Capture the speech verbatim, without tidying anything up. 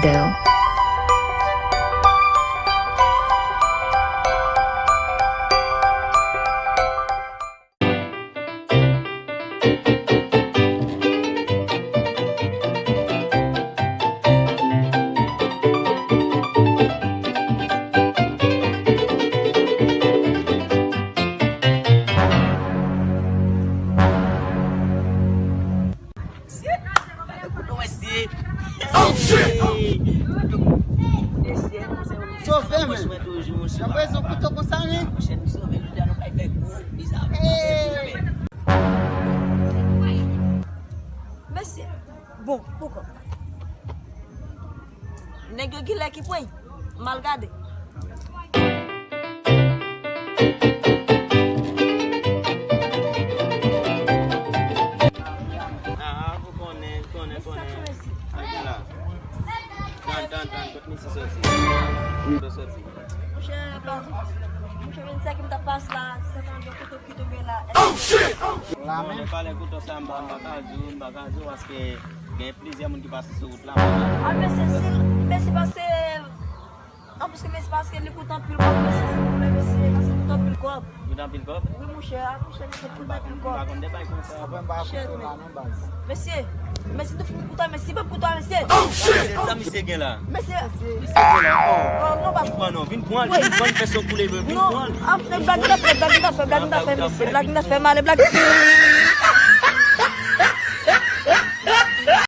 Bell. Mesye, mesye. Oh, shit! Sove, men. Nan prezon kouto konsa, men. Monchè, nou sove, jodi a nou pral fè gwo bizarre. Hey! Mesye, bon, poukò? Nèg yo genlè ki pran m al gade. Ah, ou konnen, konnen, konnen. Antre la. Tann, tann, tann, kot misye soti? Kote soti? Monchè, baz, monchè, men sa ki m t ap pase la, se nan yon kote ki tonbe la. Oh, shit! Bon, men pale kouto sa, m pa, m pa ka di w, m pa ka di w, paske gen plizyè moun ki pase sou wout la. Ah, men se, se, men se paske, an plis ke men se paske li koute anpil kòb, men se, se pwoblèm, men se paske li koute anpil kòb. Koute anpil kòb? Wi, monchè, a, monchè, li koute anpil kòb. M pa konn de bagay konsa. Shit, men. Mesye, men si nou fin koute, men si pa koute, mesye. Oh, shit! Sa misye gen la? Mesye. Misye gen la? Oh, non, pa. Vin pran non, vin pran, vin pran, fè sa w koule, vin pran. Non, ah, blag m ta fè, blag m ta fè, blag m ta fè, mesye, blag m ta fè, m ale, blag.